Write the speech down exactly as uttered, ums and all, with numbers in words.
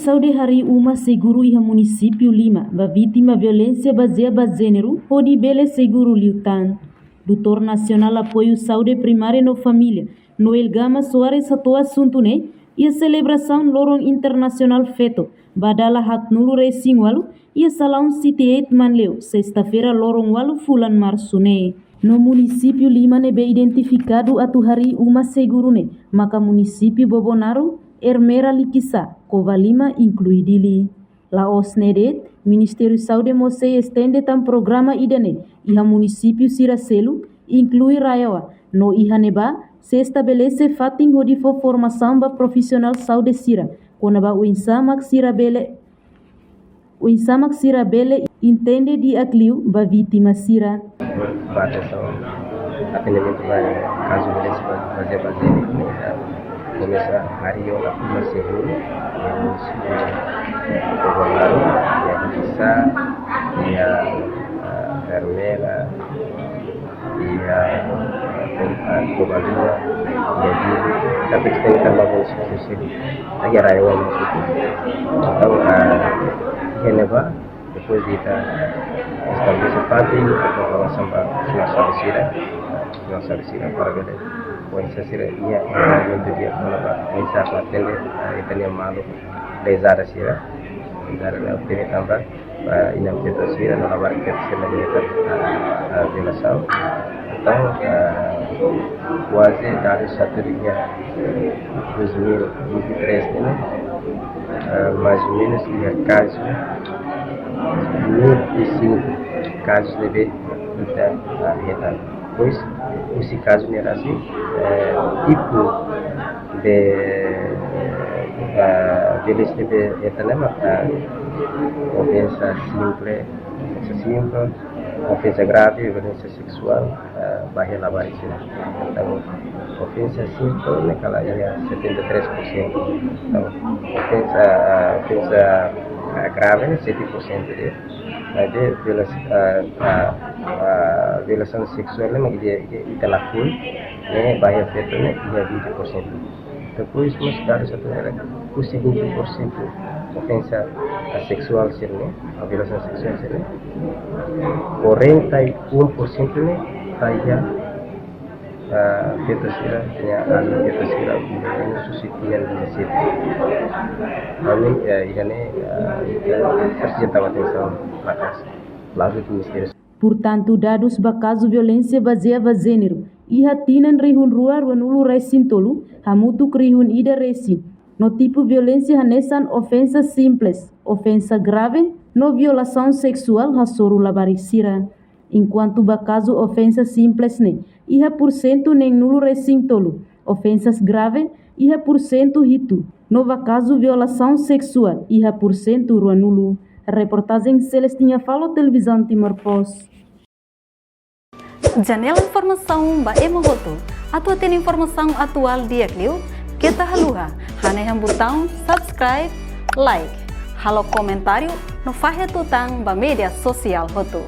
Saúde harii uma seguru iha munisípiu lima ba vítima violénsia bazeia ba jéneru hodi bele seguru liután. Doutór Nasionál Apoiu Saúde Primária no Família, Noel Gama Soares hato'o asuntu ne'e iha selebrasaun Loron Internasionál Feto ba dala haatnulu-resin-ualu iha Salaun City eight Manleu, sesta-feira loron ualu fulan Marsu ne'e. No munisípiu lima ne'ebé identifikadu atu harii uma seguru ne'e maka munisípiu Bobonaro, Ermera, Likisá, Covalima, inklui Dili. La'ós ne'e de'it, Ministériu Saúde mós sei estende tan programa ida-ne'e iha munisípiu sira seluk, inklui RAEOA, no iha ne'ebá sei estabelese fatin hodi fó formasaun ba profisionál saúde sira kona-ba oinsá mak sira bele, oinsá mak sira bele entende di'ak liu ba vítima sira. Ba atensaun, atendimentu ba kazu violénsia bazeia ba jéneru, komesa harii ona uma seguru iha munisípiu Bobonaro, iha Likisá, iha, ah, Ermera, iha, ah, Kom-, ah, Covalima, iha Dili, tanba estende tan ba munisípiu sira seluk, iha RAEOA mós. Entaun, ah, iha ne'ebá, depois de ita estabelese fatin, ita fó formasaun ba profisionál saúde sira, profisionál saúde sira para bele oinsá sira iha envolvimentu di'ak kona-ba oinsá atu atende, ah, ita-nia maluk lesada sira, lesada ne'e temi tanba, ah, inan feto sira, no labarik feto sira ne'ebé hetan, ah, ah, violasaun. Entaun, ah, kuaze dadus atu iha dois mil e vinte e três ne'e, ah, mais ou menos iha kazu mil e cinco kazu ne'ebé ita, ah, hetan. Depois, husi kazu ne'e rasik, eh, tipu de, eh, violénsia ne'ebé hetan ne'e maka ofensa simples, ofensa simples, ofensa grave, violénsia seksuál, eh, ba iha labarik sira. Entaun, ofensa simples ne'e kala iha setenta e três por cento. Entaun, ofensa, ah, ofensa, ah, grave ne'e sete por cento de'it. Maibé viola-, ah, ah, ah, violasaun seksuál ne'e mak ita, ita, ita lakohi, ne'e ba iha feto ne'e iha vinte por cento. Depois, mós dadus atu iha husi vinte por cento ofensa, ah, seksuál sira-ne'e, ah, violasaun seksuál sira-ne'e, quarenta e um por cento ne'e ba iha, ah, feto sira, iha alin feto sira, menus husi tinan dezassete. Ami, eh, iha ne'e, eh, presiza tau atensaun maka'as, ladu Ministériu. Portantu, dadus ba kazu violénsia bazeia ba jéneru iha tinan rihun rua ruanulu-resin-tolu hamutuk rihun ida resin, no tipu violénsia hanesan ofensa simples, ofensa grave, no violasaun seksuál hasoru labarik sira. Enkuantu ba kazu ofensa simples ne'e iha pursentu neenulu-resin-tolu, ofensas grave iha pursentu hitu, no ba kazu violasaun seksuál iha pursentu ruanulu. Reportajen Celestina Falo, Televizaun Timor Post. Janela informasaun ba ema hotu. Atu hatene informasaun atuál di'ak liu, keta haluha hanehan butaun subscribe, like, halo komentáriu no fahe tutan ba média sosiál hotu.